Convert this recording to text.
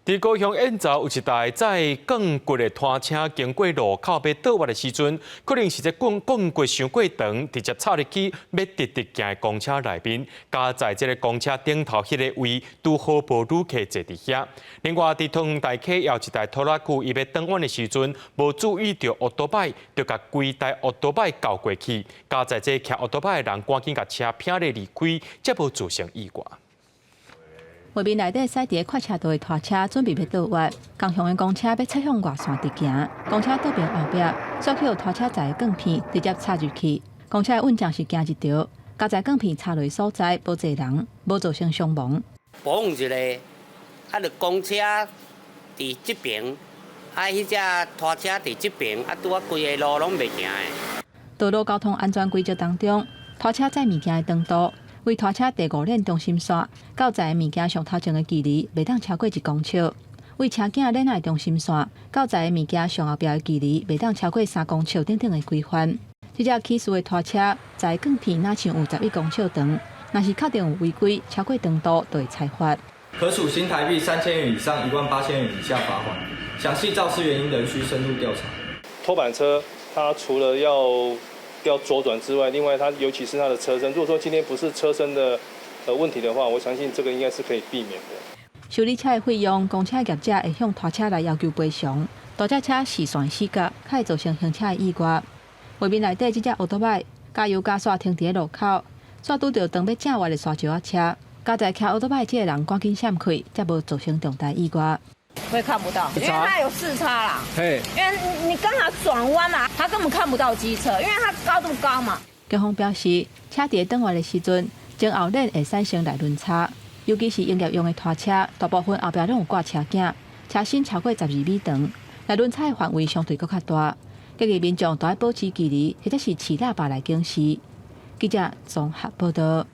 佇高雄燕巢有一台載鋼骨的拖車經過路口欲倒彎的時陣，可能是這鋼鋼骨傷過長，直接插入去欲直直行的公車內面，加在這个公車頂頭彼个位，拄好無旅客坐佇遐。另外，佇桃園大溪也有一台拖拉機，伊欲轉彎的時陣，無注意著歐多擺，就共規台歐多擺攪過去，加在這騎歐多擺的人趕緊共車拚咧離開，才無造成意外。畫面內底駛佇快車道的拖車準備欲倒彎，仝向的公車欲切向外線直行，公車倒爿後壁，煞去予拖車載的鋼片直接插入去，公車的運將是驚一著，佳哉鋼片插落所在無坐人，無造成傷亡。保養一个，啊，著公車佇這爿，啊，彼隻拖車佇這爿，啊，拄仔規个路攏袂行的。道路交通安全規則當中，拖車載物件的長度，為拖車第五鏈中心線到載物件上頭前的距離，袂當超過1公尺；為車囝鏈仔的中心線到載物件上後壁的距離，袂當超過3公尺等等的規範。這隻起事的拖車載鋼片，若像有11公尺長，若是確定有違規超過長度，就會裁罰。可處新台幣3000元以上18,000元以下罰款。詳細肇事原因仍需深入調查。拖板車，它除了要左轉之外，另外它尤其是它的車身，如果說今天不是車身的問題的話，我相信這個應該是可以避免的。修理車的費用，公車業者會向拖車來要求賠償。大隻車視線死角，較會造成行車的意外。畫面內底這隻歐多擺加油加煞停佇咧路口，煞拄著當欲正彎的沙石仔車，佳哉騎歐多擺這个人趕緊閃開，才無造成重大意外。會看不到，因為它有視差啦。因為你剛好轉彎嘛，他根本看不到機車，因為它高度高嘛。警方表示，車佇咧轉彎的時陣，前後輪會產生內輪差，尤其是營業用的拖車，大部分後壁攏有掛車鏡，車身超過12米長，內輪差的範圍相對閣較大，建議民眾都愛保持距離，或者是持喇叭來警示。記者綜合報道。